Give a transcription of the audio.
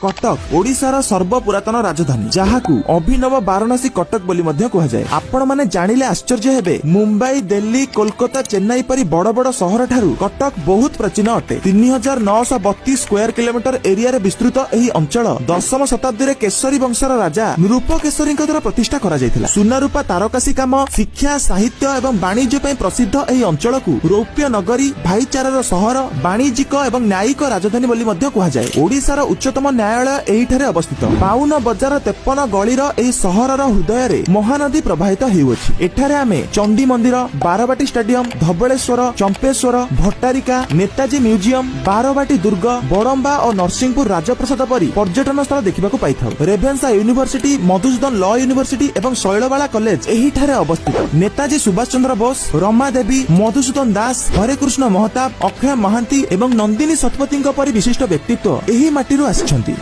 କଟକ ଓଡ଼ିଶାର ସର୍ବପୁରାତନ ରାଜଧାନୀ, ଯାହାକୁ ଅଭିନବ ବାରାଣସୀ କଟକ ବୋଲି ମଧ୍ୟ କୁହାଯାଏ। ଆପଣମାନେ ଜାଣିଲେ ଆଶ୍ଚର୍ଯ୍ୟ ହେବେ, ମୁମ୍ବାଇ, ଦିଲ୍ଲୀ, କୋଲକାତା, ଚେନ୍ନାଇ ପରି ବଡ ବଡ ସହର ଠାରୁ କଟକ ବହୁତ ପ୍ରାଚୀନ ଅଟେ। 3932 ସ୍କୋୟାର କିଲୋମିଟର ଏରିଆରେ ବିସ୍ତୃତ ଏହି ଅଞ୍ଚଳ 10ମ ଶତାବ୍ଦୀରେ କେଶରୀ ବଂଶର ରାଜା ନୃପକେଶରୀଙ୍କ ଦ୍ୱାରା ପ୍ରତିଷ୍ଠା କରାଯାଇଥିଲା। ସୁନାରୂପା ତାରକାସୀ କାମ, ଶିକ୍ଷା, ସାହିତ୍ୟ ଏବଂ ବାଣିଜ୍ୟ ପାଇଁ ପ୍ରସିଦ୍ଧ ଏହି ଅଞ୍ଚଳକୁ ରୌପ୍ୟ ନଗରୀ, ଭାଇଚାରାର ସହର, ବାଣିଜ୍ୟିକ ଏବଂ ନ୍ୟାୟିକ ରାଜଧାନୀ ବୋଲି ମଧ୍ୟ କୁହାଯାଏ। ଓଡ଼ିଶାର ଉଚ୍ଚତମ ନ୍ୟାୟାଳୟ ଏହିଠାରେ ଅବସ୍ଥିତ। 52 ବଜାର 53 ଗଳିର ଏହି ସହରର ହୃଦୟରେ ମହାନଦୀ ପ୍ରବାହିତ ହେଉଅଛି। ଏଠାରେ ଆମେ ଚଣ୍ଡୀ ମନ୍ଦିର, ବାରବାଟୀ ଷ୍ଟାଡିୟମ, ଧବଳେଶ୍ୱର, ଚମ୍ପେଶ୍ୱର, ଭଟ୍ଟାରିକା, ନେତାଜୀ ମ୍ୟୁଜିୟମ, ବାରବାଟୀ ଦୁର୍ଗ, ବଡମ୍ବା ଓ ନରସିଂହପୁର ରାଜପ୍ରସାଦ ପରି ପର୍ଯ୍ୟଟନ ସ୍ଥଳ ଦେଖିବାକୁ ପାଇଥାଉ। ରେଭେନ୍ସା ୟୁନିଭର୍ସିଟି, ମଧୁସୂଦନ ଲ ୟୁନିଭର୍ସିଟି ଏବଂ ଶୈଳବାଳା କଲେଜ ଏହିଠାରେ ଅବସ୍ଥିତ। ନେତାଜୀ ସୁଭାଷ ଚନ୍ଦ୍ର ବୋଷ, ରମା ଦେବୀ, ମଧୁସୂଦନ ଦାସ, ହରେକୃଷ୍ଣ ମହତାବ, ଅକ୍ଷୟ ମହାନ୍ତି ଏବଂ ନନ୍ଦିନୀ ଶତପଥୀଙ୍କ ପରି ବିଶିଷ୍ଟ ବ୍ୟକ୍ତିତ୍ୱ ଏହି ମାଟିରୁ ଆସିଛନ୍ତି।